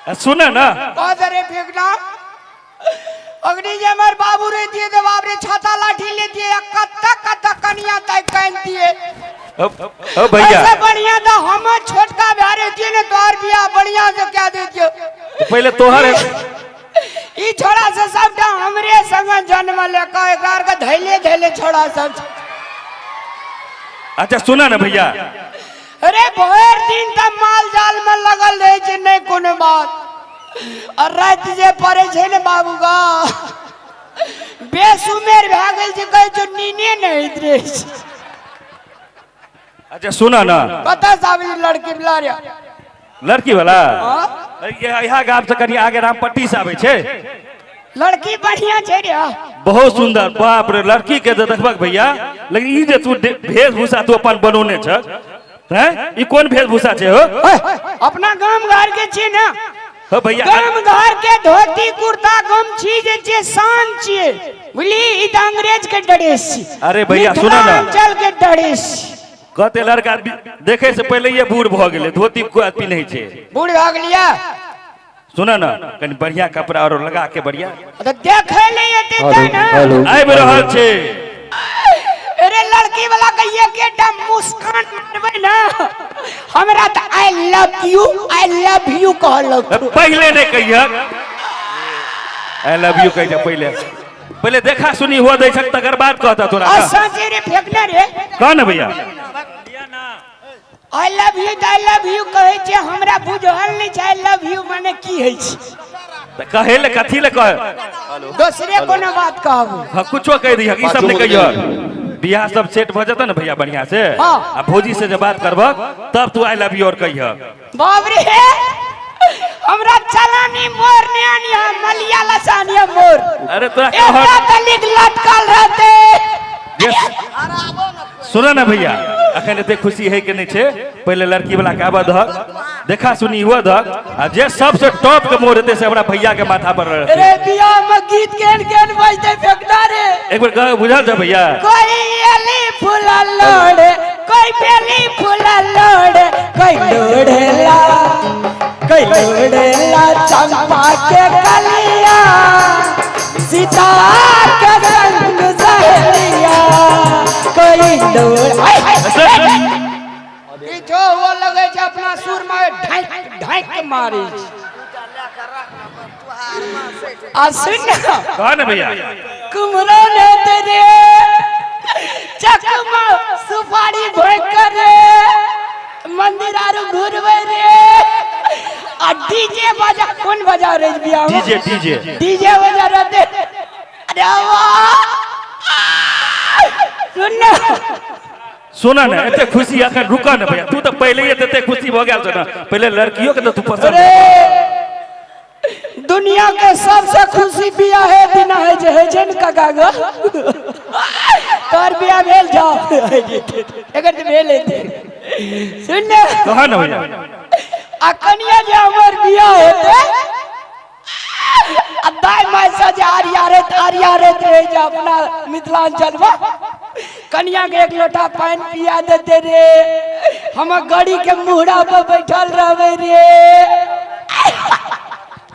सुन ना। कह दे रे फेंकना, अग्नि जे हमर बाबू रे दिए दे, बाप रे, छाता लाठी ले दिए, कत्ता कत्ता कनिया तय कान दिए। ओ ओ भैया। ऐसे बढ़िया तो हम छोटका भाई दिए ने, तोहर बियाह बढ़िया से क्या दे दियो। पहले तोहर है। ई छोड़ा से सबटा हमरे संग जन्म ले के एकरा के धैले धैले छोड़ा सब। अच्छा, सुना ना भैया। अरे, भरि दिन तऽ माल जाल में लगल रहे छै, नहि कोनो बात, और राति जे पड़े छै ने बाबू गा, बेसुमेर भए गेल छै, कहै छै नीने नहि होइत रहै छै। अच्छा, सुना ना। कतऽ से आबै छै लड़की वाला रे? लड़की वाला? हाँ? यहाँ गाम से कनि आगे रामपट्टी से आबै छै। लड़की बढ़िया छै रे? बहुत सुंदर, बाप रे, लड़की के तऽ देखबक भैया, लेकिन ई जे तू वेशभूषा तू अपन बनौने छ हैं, ई कोन वेशभूषा छै हो? अपना गाम घर के छियै ने। हो भैया। गाम घर के धोती कुर्ता गमछी जे छै, शान छियै, बुझली? ई तऽ अंग्रेज के ड्रेस छी। अरे भैया, सुनऽ ने। मिथिलांचल के ड्रेस छी। कहते लड़का देखे से पहले ये बूढ़ भऽ गेलै, धोती कोई पिन्है छै। बूढ़ भऽ गेलियै? सुन न, कनि बढ़िया कपड़ा और लगा के बढ़िया। तऽ देखै ले एतै तै ने। आबि रहल छै। अरे, लड़की वाला के एकेटा मुस्कान मारबै ने हमरा तऽ I love you, I love you कहलक। पहिले नहि कहियक I love you, कहि पहिले। पहिले देखा सुनी हुआ दै छक, तकर बाद कहता तोरा। आ साँचे रे फेकने रे। कह ने भैया। I love you तऽ I love you कहै छै, हमरा बुझल नहि छै I love you माने की होइ छै। तऽ कहै ले कथी ले कह? दोसरे कोनो बात कहबू। हाँ, कुछो कहि दिहक, ई सब नहि कहियक। बियाह सब सेट भऽ जेतौ ने भैया बढ़िया से, आ भौजी से जे बात करबक, तब तू I love you और कहियक। बाप रे, हमरा चलानी मोर ने आनिया, मलिया लसानिया मोर। अरे, तोरा एकटा कहत तलिक लटकल रहते। सुन ने भैया, अखन एते खुशी है के नहीं छै। पहिले लड़की वाला के आबऽ दहक, देखा सुनी हुआ दहक, आ जे सबसे टॉप के मोर हेतै से हमरा भैया के माथा पर रहतै। अरे, बियाह में गीत केहन केहन बजते फेकना रे? एक बेर कह, बुझल छ भैया? कोई अली फूल लोड़े, कोई बेली फूल लोड़े, कोई लोड़ेला, कोई लोड़ेला चंपा के कलिया, सीता के संग सहेलिया, कोई लोड़ किछो हुआ लगे छै, अपना सुर में ढांक ढांक के मारे छै। आ सुन। कह ने भैया। कुमरन हेतै रे, चकमा सुपारी भोंक कर रे, मंदिर आरो घुरबै रे, आ डीजे बजा, कोन बजा रे बियाह में? DJ, DJ. डीजे बजा रहते। अरे वाह, सुन ने। सुन ने, एते खुशी अखन रुक ने भैया। तू तऽ पहिले ही एते खुशी भऽ गेल छ ने, पहिले लड़कियों के तऽ तू पसंद अरे, दुनिया के सबसे खुशी बियाह है दिना है जे है छै ने काका गो, तोहर बियाह भेल जाओ, एकर तऽ भेल हेतै। सुन ने। कह ने भैया। आ कनिया जे हमर बियाह हेतै, आ दाइ माय से जे आरिया रेत आरिया रेत रहै छै अपना मिथिलांचल में, कनिया के एक लोटा पानि पिया देते रे, हम गाड़ी के मुहरा पर बैठल रहबै रे।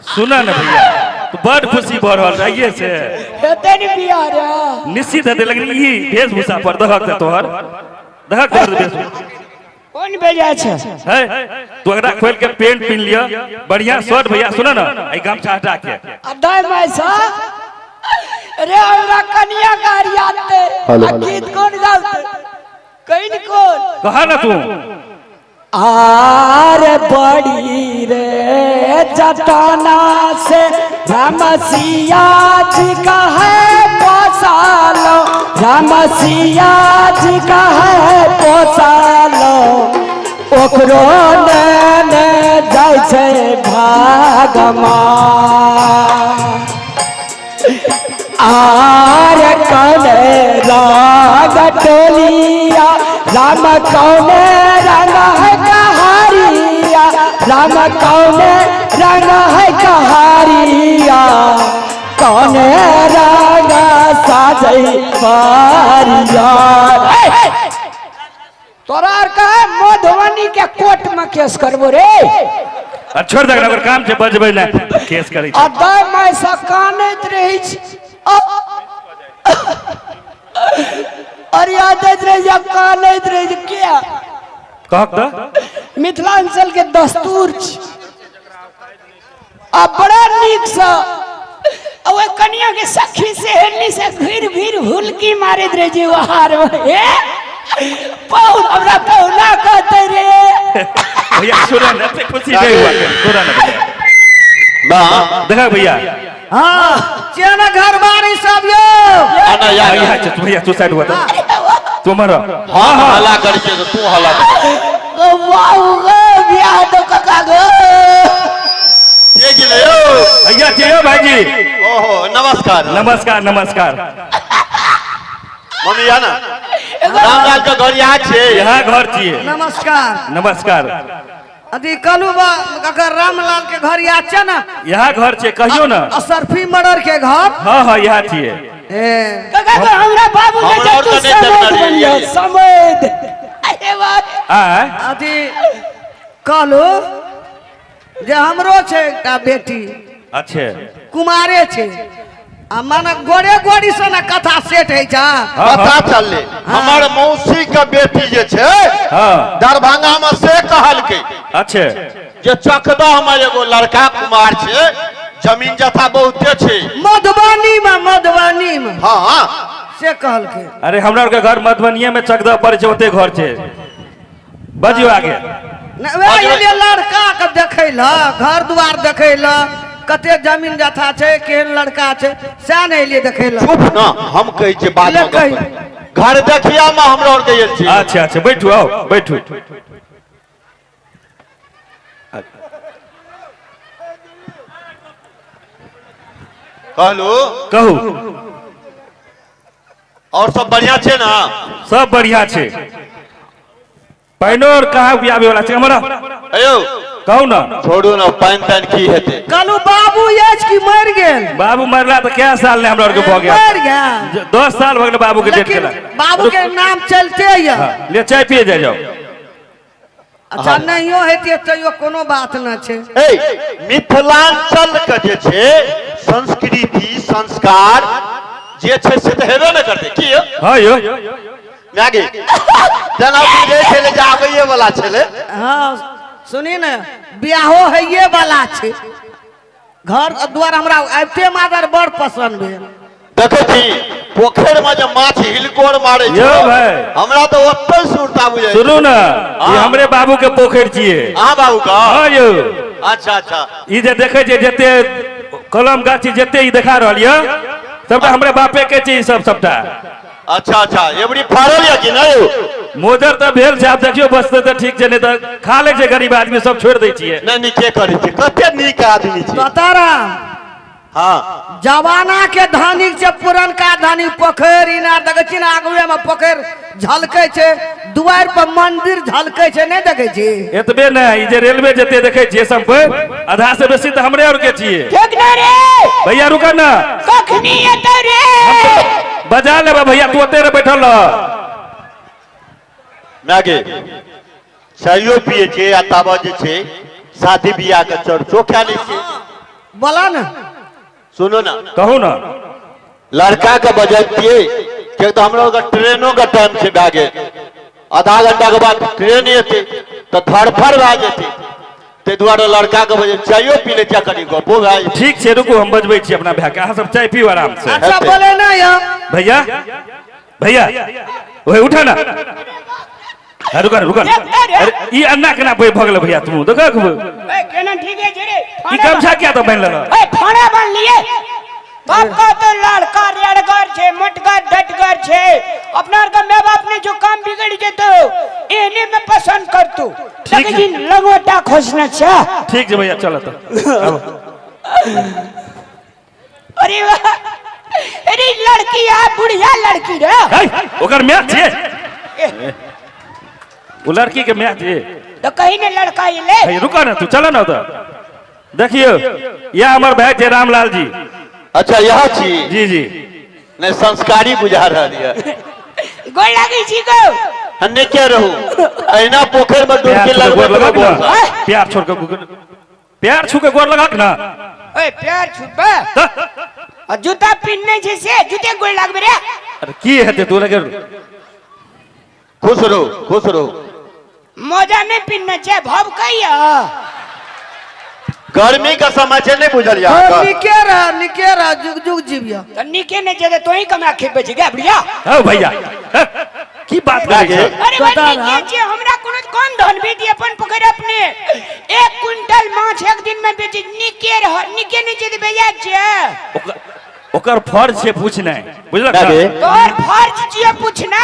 सुन ने भैया, तू बड़ खुशी भऽ रहल रहिए से। हेतै ने बियाह रे? निश्चित हेतै, लेकिन ई वेशभूषा पर दहक दे तोहर, दहक दे वेशभूषा। कोन बेजा छै? है, तू एकरा खोल के पेंट पिन लिअ, बढ़िया शर्ट। भैया, सुन ने, एहि गमछा हटा के। आ दाइ माय सँ रे हमरा कनिया गाड़ी आते, आ गीत कोन गाते, कहीं कोन? कह ने तू। आर बड़ी रे जतना से राम सिया जी का है पोसालो, राम सिया जी का है पोसालो, ओकरो ने जाइ छै भागमा। आर कौने राग टोलिया, राम कौने रंग है कहारिया, राम कौने रंग है कहारिया, कौने रंग साजै पारिया। तोरा आर कहे मधुबनी के कोर्ट में केस करबो रे। आ छोड़ दे ओकर काम छै बजबै ने केस करै आ छै। दाय माय से कानैत रहै छै, अरिया दैत रहै छै, कानैत रहै छै। किया? कहक तऽ मिथिलांचल के दस्तूर छै। आ बड़ा नीक से आ ओहि कनिया के सखी सहेली से घुरि घुरि हुलकी मारैत रहै छै। हार हे पहुन हमरा पहुना कहते रे। भैया सुना ने, एते खुशी नहीं हुआ के सुना ने भैया। ना देखा भैया। हाँ, चेना घर बारी सब यो। आना यार। भैया चल, भैया तू साइड हुआ तो तुम रहो। हम हल्ला करै छियै तऽ तू हल्ला कर। गो वाह गो बियाह दो काका गो। के गेलै यौ? भैया के भाईजी। ओहो, नमस्कार। नमस्कार नमस्कार। मम्मी या ना रामलाल के घर यहाँ छै? यहाँ घर छियै। नमस्कार। नमस्कार। अथी कहलू बा अगर रामलाल के घर याद छै ना? यहाँ घर छै, कहियो ना। असरफी मर्डर के घर। हाँ हाँ, यहाँ छियै। ए काका गो हमरा बाबू के हमरा और तू तऽ नहि समैध देखने बनियो रहियै। समैध। अरे वाह। आय अथी कहलू जे हमरो छै एकटा बेटी। अच्छे। कुमारे छै आ माने गोरे गोरी से ना कथा सेट होइ छै। हाँ, पता हाँ। चलले हमर मौसी के बेटी जे छै हाँ। दरभंगा में से कहलकै अच्छे जे चकदा हमर एगो लड़का कुमार छै, जमीन जथा बहुते छै मधुबनी में, मधुबनी में। हाँ हाँ से कहलकै। अरे हमरा आरके घर मधुबनीये में चकदा पड़ै छै, ओते घर छै। बजियो आगे। नहि, वएह एलियै लड़का के देखै लए, घर दुआर देखै लए, कते जमीन जथा छै, केहन लड़का छै, सएह ने एलियै देखै लए। चुप ना, हम कहै छियै बाद में ले कही। गप करबै। घर देखिया में हमरा आर के गेल छी। अच्छा अच्छा, बैठू, आओ बैठू। कहलू। कहू। और सब बढ़िया छै ना? सब बढ़िया छै। पाइनो और कहाँ पियाबे वाला छै हमरा? अयो कहू ना। छोड़ू ना, पानि तानि की हेतै। कहलू बाबू अछि कि मरि गेल? बाबू मरला तऽ कै साल ने हमरा आरके भऽ गेल। मरि गेल। 10 साल भऽ गेल बाबू के डेथ लेकिन केला। बाबू के नाम चलते यऽ। हाँ, ले चाय पिए जाय जाओ। अच्छा, नहियो हेतै तैयो कोनो बात न छै। ए मिथिलांचल के जे छै संस्कृति संस्कार जे छै से तऽ हेबे ने करतै की यौ? हाँ यौ। माय गे जेना बुझै छलै जे आबैये वाला छलै। हाँ सुनी ने, बियाहो होइए वाला छै। घर द्वार हमरा आबिते मादर बड़ पसंद भेल। देखै छी पोखरि में जे माछ हिलकोर मारै छै यौ भाई। हमरा तऽ ओतै सुरता बुझै। सुनू ना, ई हमरे बाबू के पोखरि छियै। अहाँ बाबू का? हाँ यौ। अच्छा अच्छा। ई जे देखै छियै जते कलम गाछी जते ई देखा रहल यऽ सबटा हमरे बापे के छै ई सब सबटा। अच्छा अच्छा, एबरी फड़ल यऽ कि नहि यौ? मोजर तऽ भेल छै, आब देखियौ बचतै तऽ ठीक छै, नहि तऽ खा लै छै गरीब आदमी सब, छोड़ि दै छियै। नहि नीके करै छै, कते नीक आदमी छै। बताराम। हाँ। जमाना के धनिक छै, पुरनका धनिक। पोखरि इनार देखै छी ने, आगुए में पोखरि झलकै छै, दुआरि पर मंदिर झलकै छै, नहि देखै छी? एतबे नहि, ई जे रेलवे जते देखै छियै सब कोइ, आधा से बेसी तऽ हमरे आर के छियै। ठीक ना रे। भैया रुक ना। कखनी एतै रे? बजा लेबै भैया, तू ओते रे बैठल रह। माय गे चाइयो पिए छै आ ताबा जे छै शादी बियाह के चर्चो कए लै छै। बोला ने। सुनू ना। कहू ना। लड़का के बजैतियै किएक तऽ हमरा ओकर ट्रेनो के टाइम छै भए गेल, आधा घंटा के बाद ट्रेन एतै तऽ धड़फड़ भए जेतै, ताहि दुआरे लड़का के बजे चाइयो पी लै छियै, कनि गपो भए जेतै। ठीक छै, रुकू हम बजबै छी अपना भाय के, अहाँ सब चाय पीउ आराम से। अच्छा बोले ना यौ। भैया भैया ओए उठा ना। रुक रुक, अरे ई अन्ना केना भऽ गेलै भैया? तू देखो। ए केना ठीके छै रे। ई गमछा किया तऽ बान्हि लेलक? ए फाड़ा बान्ह लिए। बाप का तो लड़का रेड़गर छै, मोटगर डटगर छै। अपना आर के my बाप ने जो काम बिगड़ जेतो एहने में पसंद करतू। ठीक देखै छी लंगोटा खोसना छै। ठीक छै भैया, चल तऽ। अरे वाह, अरे लड़की आ बुढ़िया लड़की रे। ओकर my छियै, ओ लड़की के my छियै। तो कहीं ने लड़का ले। भैया रुको ना, तू चल ना उधर। देखियो यह हमर भाई छै रामलाल जी। अच्छा यहाँ छी? जी जी। नहीं संस्कारी बुझा रहल यऽ। गोर लागै छी गो। हन्ने के रहू, अहिना पोखरि में डुबकी प्यार छोड़ लगबैत के गोर रहू। लगब ना, प्यार छोड़ के गोर। पैर छू के गोर लगक ना। ओए पैर छुपे तऽ आ जूता पिन्हने छै से जूते गोड़ लागबे रे। अरे की हेतै तू लगे? खुश रहू, खुश रहू। मोजा नहि पिन्हने छै, भभकैया। गर्मी के समय छै, नहीं बुझल हँ, अहाँके? नीके रह, नीके रह, जुग जुग जीविया। तऽ नीके नहि छै तऽ तोही कमा खेबै छी गे बुढ़िया। हौ भैया, हँ, की बात करै लागे। छ? अरे भाई पता नीके रहा। छै, हमरा कोनो कोन धन बेटी अपन पकड़ अपने 1 क्विंटल माछ एक दिन में बेची। नीके रह, नीके नहि छै तऽ बेजा छै। ओकर फर्ज छै पूछनाइ, बुझलक ना? लागे। तोहर फर्ज छियै पूछना।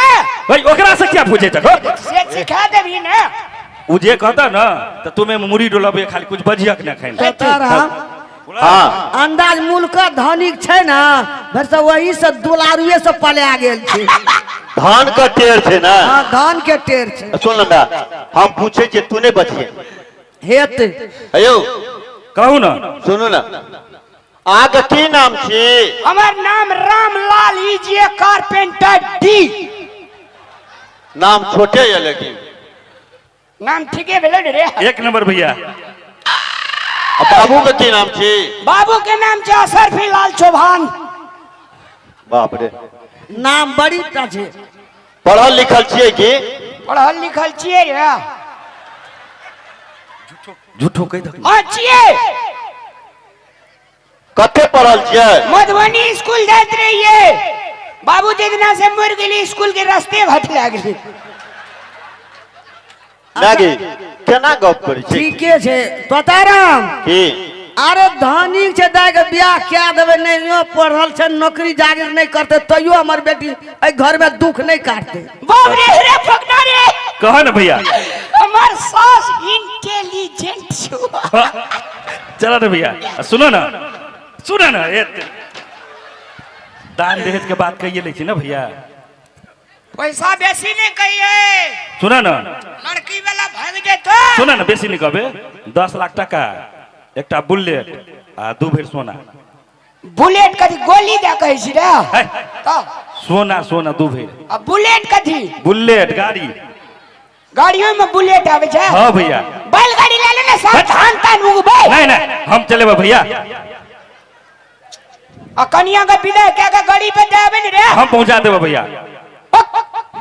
भाई ओकरा से क्या पूछे छ? से सिखा देबही ने। उ जे कहता ना तऽ तुमे मुड़ी डोलबे, खाली कुछ बजियक ना खाइन। तोता राम। हाँ। अंदाज मुल्क धनिक छै ना, भरसा वही से दुलारुए से पला गेल छै। धान के टेर छै ना। हाँ, धान के टेर छै। सुन ना, हम पूछे छियै तू नहीं बचिए हेतै। अयो कहू ना। सुनू ना, अहाँके की नाम छी? हमर नाम रामलाल इजे कारपेंटर डी। नाम छोटे ये लेकिन नाम ठीके भेलै ने रे। एक नंबर भैया। आ बाबू के की नाम छी? बाबू के नाम छै असरफी लाल चौहान। बाप रे, नाम बड़ी टा छै। पढ़ल लिखल छियै की? पढ़ल लिखल छियै रे। झूठो कहि दक। हाँ छियै। कते पढ़ल छियै? मधुबनी स्कूल जाइत रहियै, बाबू जितना से मर गेली स्कूल के रास्ते घट लागली। लागी केना गप करै छी? ठीके छै तोताराम। की? अरे धनिक छै दाइ के बियाह कए देबै, नहियो पढ़ल छै, नौकरी जागीर नहि करतै तैयो हमर बेटी एहि घर में दुख नहि काटतै। बाप रे रे फकना रे। कह ना भैया। हमर सास इंटेलिजेंट छौ। चला ना भैया, सुनो ना, सुनो ना, ए दान दहेज के बात कहिए लै छी ना भैया। पैसा बेसी नहीं कहिए। सुना ना, लड़की वाला भाग जेतो। सुना ना, बेसी नहीं कहबे, 10 लाख टका, एकटा बुलेट आ 2 भरि सोना। बुलेट कथी गोली दे कहै छी रे? है। तो सोना, सोना 2 भरि। आ बुलेट कथी? बुलेट गाड़ी। गाड़ियों में बुलेट आवे छै? हाँ भैया। बैलगाड़ी ले ले ना, सब धान तान उगबै। नहीं नहीं, हम चलेबै भैया। आ कनिया के विदा कए के गाड़ी पे जाबे ने रे। हम पहुंचा देबै भैया।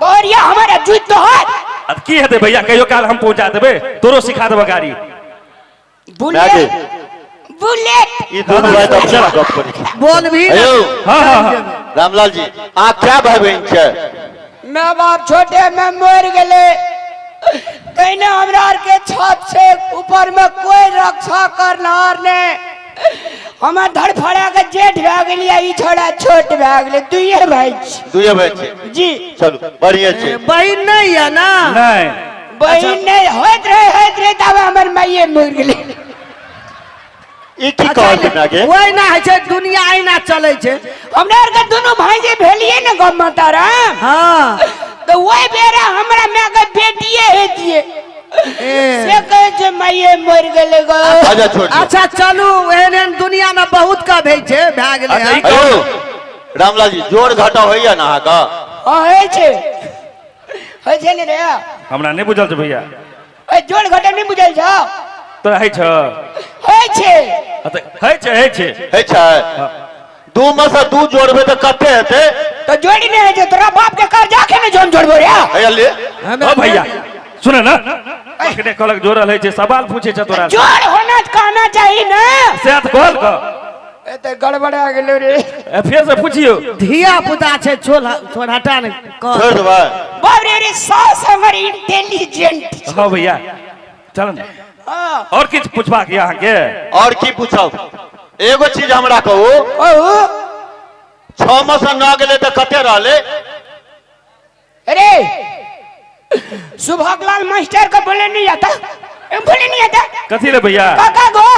बोरिया हमारा जूत तो हाथ। अब की हेतै भैया, कहियो काल हम पहुंचा देबै, तोरो सिखा देबै गाड़ी। Bullet bullet. ई दुनू भाई तऽ अपने गप करै छै। बोल भी ना। अयो। हाँ, हाँ, हाँ। रामलाल जी, अहाँ क्या भाई बहन छै? मैं बाप छोटे में मर गेले, तैने हमरा आर के छत से ऊपर में कोई रक्षा करनार ने। हमर धड़फड़ा के जेठ भए गेलियै, ई छोड़ा छोट भए गेलै, दुइये भाई छी। दुइये भाई छी। जी। चलू बढ़िया छै। बहिन नहीं है ना? नहीं। बहिन नहीं होइत रहे, होइत रहे, तब हमर माइये मर गेलै। ई की कहल छै के? ओहि ना होइ छै, दुनिया एना चलै छै। हमरा आर के दुनू भाई जे भेलियै ने गौ माता राम। हाँ। तो वही बेरा हमरा माय के बेटिए हेतिए। से कहै छै माइये मर गेलै गो। अच्छा छोड़ दियौ। अच्छा चलू, एहन एहन दुनिया में बहुत कब होइ छै, भए गेलै। अच्छा, ई अयो रामलाल जी, जोड़ घाटा होइया ना अहाँके? हाँ होइ छै, होइ छै ने रे। हमरा नहि बुझल छै भैया। ए जोड़ घाटा नहि बुझल छौ? तोरा होइ छौ? होइ छै। हाँ, तऽ होइ छै, होइ छै। होइ छै। 2 में से 2 जोड़बै तऽ कते हेतै? तऽ जोड़ी नहि होइ छै, तोरा बाप के कर्जा के ने जोन जोड़बो रे। हैया ले। ओ भैया सुन ना, अखने कहलक जोड़ल होइ छै, सवाल पूछे छै तोरा। जोड़ होना कहना चाही ना। से तऽ कहल कह। ए तऽ गड़बड़ा गेलो रे। ए, फेर से पूछियो। धिया पुता छै, छोड़ छोड़ हटा ने कह। छोड़ देबै। बाप रे रे, सास हमर इंटेलिजेंट। हाँ भैया चल ना। हाँ। और किछु पूछबाक यऽ अहाँके? और की पूछब, एगो चीज हमरा कहू। कहू। 6 में से 9 गेलै तऽ कते रहलै? अरे सुभागलाल मास्टर के बोले नहीं आता, ए, बोले नहीं आता। कथी रे भैया? काका गो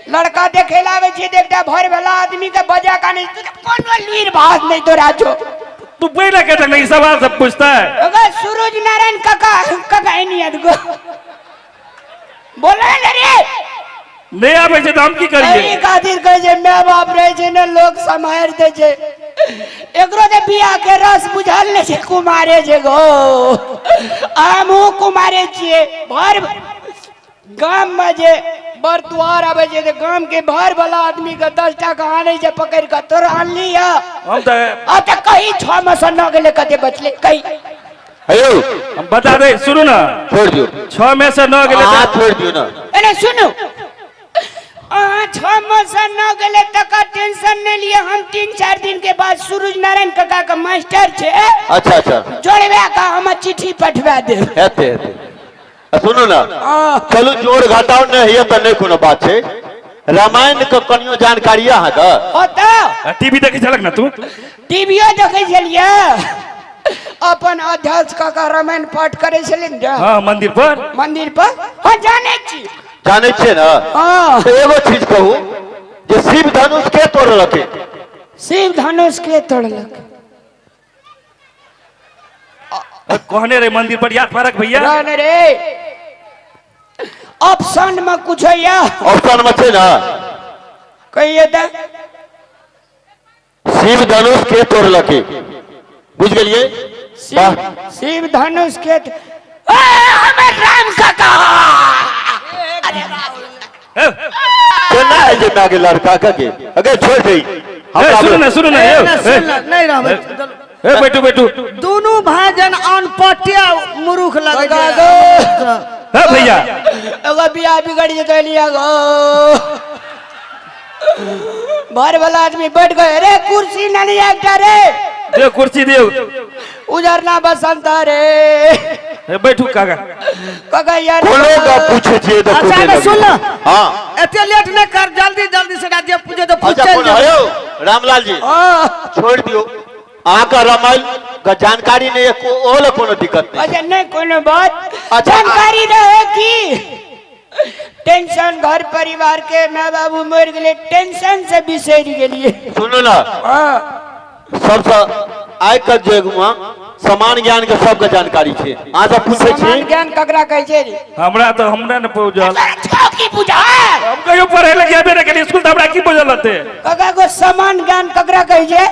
लड़का देखे लावे छी, एकटा भर वाला आदमी के बजा का नहीं, तू कोनो लुइर भात नहीं तोरा जो। तू पहले कहता नहीं सवाल सब पूछता है। अगर सूरज नारायण काका काका नहीं याद गो बोले ने रे। नहीं आबै छै तऽ हम की करियै? एहि खातिर कहै छै my बाप रहै छै ने, लोग सम्हारि दै छै। एकरो तऽ बियाह के रस बुझल नहि छै, कुमारे छै गो, हमहूँ कुमारे छियै। भर गाम में जे बरदुआर आबै छै तऽ गाम के बाहर वाला आदमी के 10 टाका आनै छै पकड़ि कऽ तोरा आनली या हम तऽ आ तऽ कही 6 में से 9 गेलै कते बचलै कही। हेयौ हम बता दे, सुनू ना, छोड़ दियौ। 6 में से 9 गेलै। अहाँ छोड़ दियौ ना। अरे सुनू, अहाँ 6 में से 9 गेलै तकर टेंशन नहि लिअ। हम 3-4 दिन के बाद सूरज नारायण काका के मास्टर छै। अच्छा अच्छा। जोड़बा के हम चिट्ठी पठवा देब। हेतै हेतै। आ सुनू ना, चलू जोड़ घटाव नहि होइए तऽ नहि कोनो बात छै। रामायण के कनियो जानकारी अहाँके? ओतऽ टीवी देखै छलक ना तू? टीवीओ देखै छलियै, अपन अध्यक्ष काका रामायण पाठ करै छलियै ने। हाँ, मंदिर पर। मंदिर पर, हाँ जानै छी। जानै छियै ने? हाँ। तऽ एगो चीज कहू जे शिव धनुष के तोड़लकै? शिव धनुष के तोड़लक? कहने रहे मंदिर पर, याद पारक भैया। रहने रे, ऑप्शन में कुछ है या? ऑप्शन में छै ना। कहिए तऽ। शिव धनुष के तोड़लकै, बुझ गेलियै? वाह। शिव धनुष के हमर राम काका। ए, केना है जे माय के लड़का के अगर छोड़ दे। ए, सुनू ना, सुनू ना, ए, यौ, ना, ए, सुन ना, नहीं रहबै। ए, बैठू बैठू। दुनू भाई जन अनपटिया मूर्ख लगे काका छै। गो। ए भैया, एगो बियाह बिगड़ जेतै लिया गो। घर वाला आदमी बैठ गए रे, कुर्सी नहीं एकटा रे। दियौ कुर्सी दियौ। उधर ना बसंत रे। ए, बैठू काका। काका यार कोनो गप पूछे छियै तऽ अच्छा, पूछे ना, सुन ना। हाँ। एते लेट नहीं कर, जल्दी जल्दी से जे पूछे तो पूछ अच्छा चल कोनो जाओ। हेयौ रामलाल जी, हाँ। छोड़ दियौ, अहाँके रामायण के जानकारी नहीं है, ओहो लए कोनो दिक्कत नहीं। अच्छा नहीं कोनो बात। अच्छा, जानकारी रहे की टेंशन घर परिवार के माय बाबू मर गेले, टेंशन से बिसरि गेलिए। सुनू ना, हाँ। सबसे आइ के युग में समान ज्ञान के सबके जानकारी छै। अहाँ सब पूछै छी? समान ज्ञान ककरा कहै छै रे? हमरा तऽ हमरा ने बुझल। तोरा छौ की बुझल? हम कहियो पढ़े लए गेबे नहि केलियै स्कूल, तऽ हमरा की बुझल रहतै? कका को समान ज्ञान ककरा कहै छै?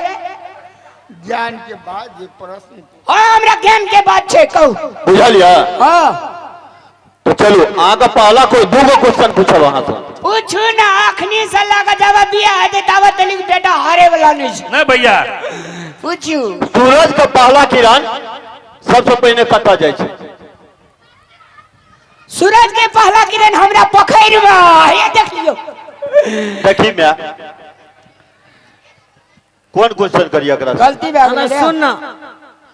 ज्ञान के बाद जे प्रश्न। हाँ, हमरा ज्ञान के बात छै, कहू। बुझल यऽ? हाँ। तो चलू, अहाँके पहला कोई दूगो क्वेश्चन पूछब अहाँ से। पूछू ना, अखनी से लगा जब बियाह हेतै ताबत तनिक बेटा हारे वाला नहीं छै। नहीं भैया। पूछू। सूरज के पहला किरण सबसे पहिने कतऽ जाइ छै? सूरज के पहला किरण हमरा पोखरि में, हे देख लियौ। देखी मैं कोन क्वेश्चन करिए एकरा से? गलती भए गेलै रे। सुन ना,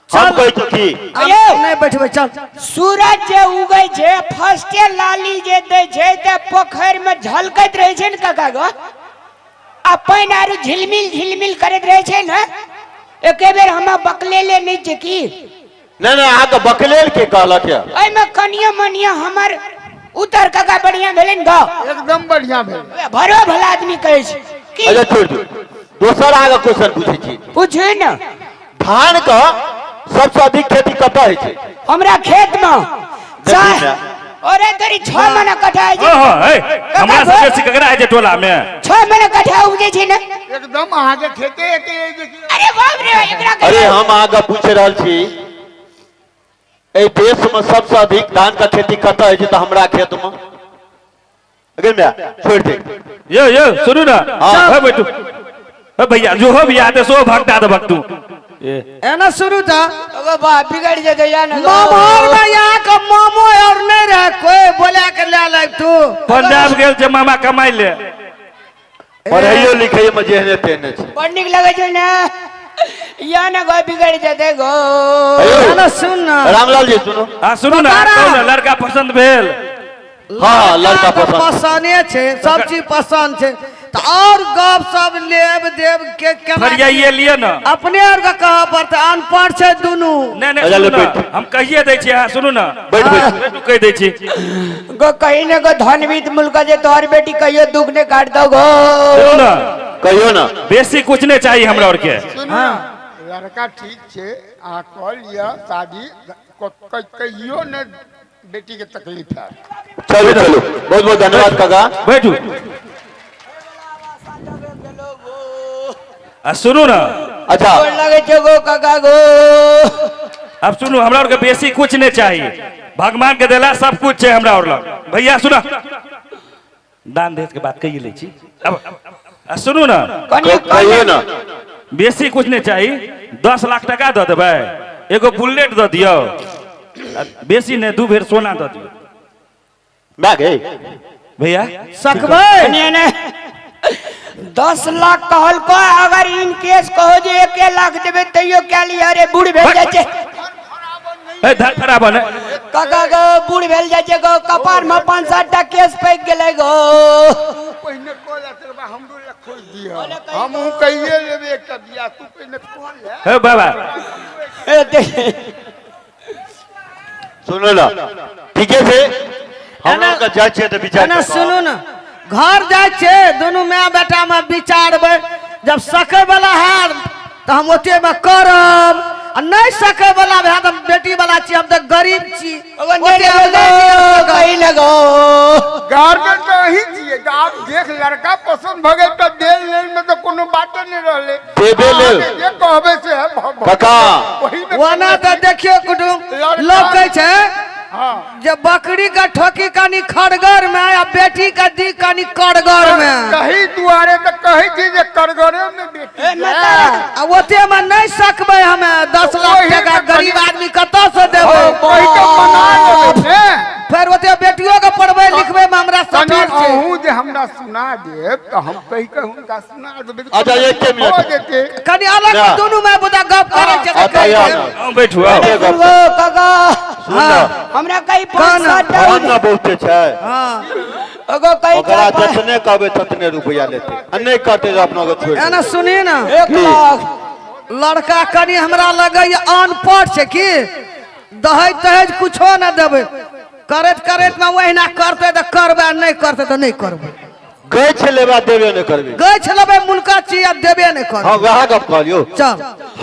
हम कहै छी की अयौ। नहीं बैठबै, चल। सूरज जे उगै छै, फर्स्टे लाली जे दै छै तऽ पोखरि में झलकैत रहै छै ने काका गो, आ पानि आरू झिलमिल झिलमिल करैत रहै छै ने। एके बेर हमरा बकलेले नहि छै की? नहीं नहीं, अहाँके बकलेल के कहलक यऽ? एहिमे कनियो मनियो हमर उतर काका बढ़िया भेलै ने गो? एकदम बढ़िया भेल। भरो भला आदमी कहै छै की? अच्छा छोड़ दियौ, दोसर अहाँके क्वेश्चन पूछै छी। पूछू ने। धान के सबसे अधिक खेती कतऽ होइ छै? हमरा खेत में। देखी ने। अरे तोरी 6 महीना कट्ठा होइ छै। हाँ हाँ, ए, हमरा से बेसी ककरा होइ छै टोला में? 6 महीना कट्ठा उपजै छै ने। एकदम अहाँके खेते एते अइ देखियौ। अरे बाप रे, एकरा अरे हम अहाँके पूछि रहल छी, एहि देश में सबसे अधिक धान के खेती कतऽ होइ छै? तऽ हमरा खेत में। अगे म्या छोड़ दे। यो यो सुनू ना। हाँ। ए, बैठू। ए भैया, जो हो बियाह ते सो भगता दे भक्तू। एना शुरू था। अगो बा बिगड़ जेतै या ने गो। मामोर में यहाँ का मामो और नहीं रहे कोई, बोला के ले ले तू। पंजाब गेल छै मामा कमाइ ले। पढ़ैयो लिखैयो में जेहने तेहने छै। बड़ नीक लगै छै ने या ने गो, बिगड़ जेतै गो। हेयौ, एना सुन ना। रामलाल जी सुनू। हाँ सुनू ना, कहू ना, लड़का पसंद भेल? हाँ, लड़का तऽ पसंद। पसंदे छै, सब चीज पसंद छै, तऽ और गप सब लेब देब के केना? फरियाइए लिए ना। अपने आर के कहऽ पड़तै, अनपढ़ छै दुनू। नहीं नहीं, अच्छा, सुनू ले ना, बैठ। हम कहिए दै छी, अहाँ सुनू ना। बैठ बैठ। बैठू, कहि दै छी। गो कहीं ने गो धनवीत मुल्क जे तोहर बेटी कहियो दुख ने काट दो गो। सुनू ना। कहियो ना। बेसी कुछ नहीं चाहिए हमरा और के। सुनू ना, लड़का ठीक छै, अहाँ कऽ लिअ शादी, कहियो ने बेटी के तकलीफ है। चलू चलू, बहुत बहुत धन्यवाद काका। बैठू आ सुनू ना। अच्छा। गोर लगै छै गो काका गो। अब सुनू, हमरा और के बेसी कुछ नहीं चाहिए, भगवान के देला सब कुछ है हमरा और लग। भैया सुना, दान दहेज के बात कही ले छी। अब आ सुनू ना, कहियो ना, बेसी कुछ नहीं चाहिए, 10 लाख टका दऽ देबै, एगो बुलेट दऽ दियौ, आ बेसी नहीं 2 भेर सोना दऽ दियौ। भए गेल भैया सकबै ने 10 लाख कहलको, अगर इन केस कहो जे 1 लाख देबै तैयो क्या लिया? अरे बूढ़ भेल जाइ छै। ए धर खराब ने काका गो, बूढ़ भेल जाइ छै गो, कपार में 5-7 टा केस पैक गेलै गो। तू पहिने कऽ ले, तकर बाद हमरो लए खोजि दिह, हमहूँ कहिए लेबै एकटा बियाह, तू पहिने कऽ ले। हे बाबा ए देख, सुनू ना, ठीके छै, हम लोग जाइ छियै तऽ विचार एना कऽ कऽ। सुनू ना, घर जाइ छै दुनू माय बेटा में विचारबै, जब सकै वाला हैत तऽ हम ओते में करब, आ नहीं सकै वाला हैत, हम बेटी वाला छी, हम तऽ गरीब छी, ओते ओते हम नहि दिअ सकब। कही लगो। गार्जियन तऽ अहीं छियै, तऽ आब देख लड़का पसन्द भऽ गेल तऽ देल लेल में तऽ कोनो बाते नहि रहलै। देबे लेल। अहाँके जे कहबै से काका। ओहीमे ओना तऽ देखियौ कुटुम, लड़का- लोक कहै छै हाँ जे बकरी के ठोकी कनी खड़गर में आ बेटी के दी कनी कड़गर में। तही दुआरे तऽ कहै छी जे करगरे में बेटी ए, जाय। आ ओते में नहीं सकबै हमे, 10 लाख ओही टका में गरीब कनी- आदमी कतऽ से देबै? कहि कऽ मना लेबै ने। फेर ओते बेटियो के पढ़बै लिखबै में हमरा कनी सठल छै। अहूँ जे हमरा सुना देब तऽ हम कहि कऽ हुनका सुना देबै। अच्छा, एके मिनट। भऽ जेतै। कनी अलग ना। दुनू में बुझा गप करै छै तऽ अच्छा, कहि या देब। ना। आओ बैठू आओ। एके गप। गो काका, सुन ना, हमरा कही कौन? 5-7 टा धन ना बहुते छै। हाँ। ओगो कही ओकरा 4-5 जतने कहबै ततने रुपया लेतै, आ नहि करतै तऽ अपना के छोड़ि एना देतै। सुनी ना, 1 लाख। लड़का कनी हमरा लगैया अनपढ़ छै की, दहेज तहेज कुछो न देबै, करैत करैत में ओहिना करतै तऽ करबै, नहि करतै तऽ नहि करबै। गैछ लेबा देबे नहि करबै। गैछ लेबै मुनका छी आ देबे नहि करबै। हाँ वएह गप कहलियौ। चल।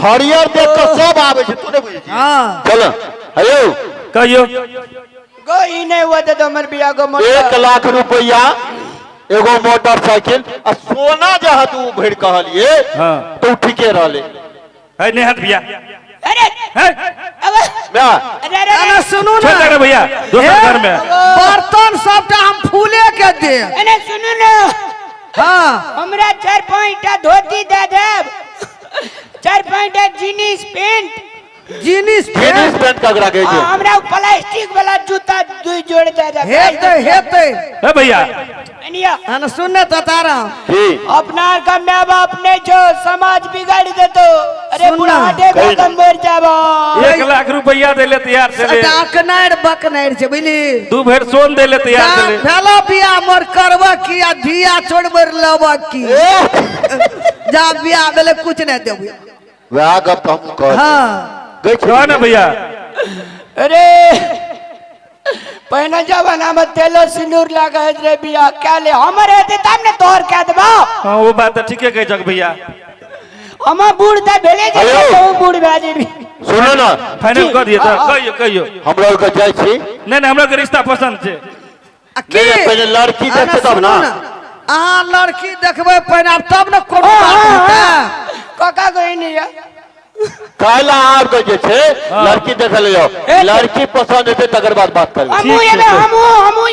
हरियर देख कऽ सब आबै छै, तू नहि बुझै छी। हाँ। चल हेयौ। कहियौ। गो ई नहि हुआ तऽ हमर बियाह गो मोटर। 1 लाख रुपया, एगो मोटरसाइकिल आ सोना जे हत उ भरि कहलिए हाँ। तऽ उ ठीके रहलै। है नहीं हट भैया। अरे है अबे ना। अरे अरे एना सुनू ना। छोड़ दे भैया, दोसर घर में। बर्तन सबटा हम फूले के दे। अरे सुनू ना। हाँ। हमरा 4-5 टा धोती दे देब, 4-5 टा jeans pant. Jeans pant? Jeans pant ककरा कहै छै? हाँ, हमरा उ प्लास्टिक वाला जूता 2 जोड़ दे देब। हेतै हेतै। हे भैया। अनिया। एना सुन ने तारा। की? अपना का माय बाप नहीं जो समाज बिगाड़ देतो। अरे सुन ना। बुढ़ाटे कही का मर जाबा। 1 लाख रुपया दे ले तैयार छले। अकनार बकनार छै बुझली। 2 भेर सोन दे ले तैयार छले। भेलो बियाह मोर करब की आ धिया छोड़ मोर लब की। जा बियाह भेलै कुछ नहीं देबै। वएह गप तऽ हमहूँ कहलियै। हाँ। गै छी। कह ना भैया। अरे पहले जमाना में तेलो सिंदूर लागे रे बियाह क्या ले हमर हेतै तब ने तोहर कह देबो। हाँ वो बात तऽ ठीके कहै छक भैया। हम बूढ़ तऽ भेले जे हेलो। तू बूढ़ भए जेबी। सुनू ना। फाइनल कऽ दिअ तऽ कहियौ कहियौ। हमरा आरके जाइ छी। नहीं नहीं, हमरा के रिश्ता पसंद छै। आ की? नहीं, नहीं, पहिले लड़की आ ना, देखतै तब ना। सुनू ना। अहाँ लड़की देखबै पहिने आब तब ने कोनो बात हेतै। काका कोई नहीं है। काल्हि अहाँ आरके जे छै लड़की देखै लए जाउ, लड़की पसंद हेतै तकर बाद बात करबै। हमहूँ एबै, हमहूँ हमहूँ।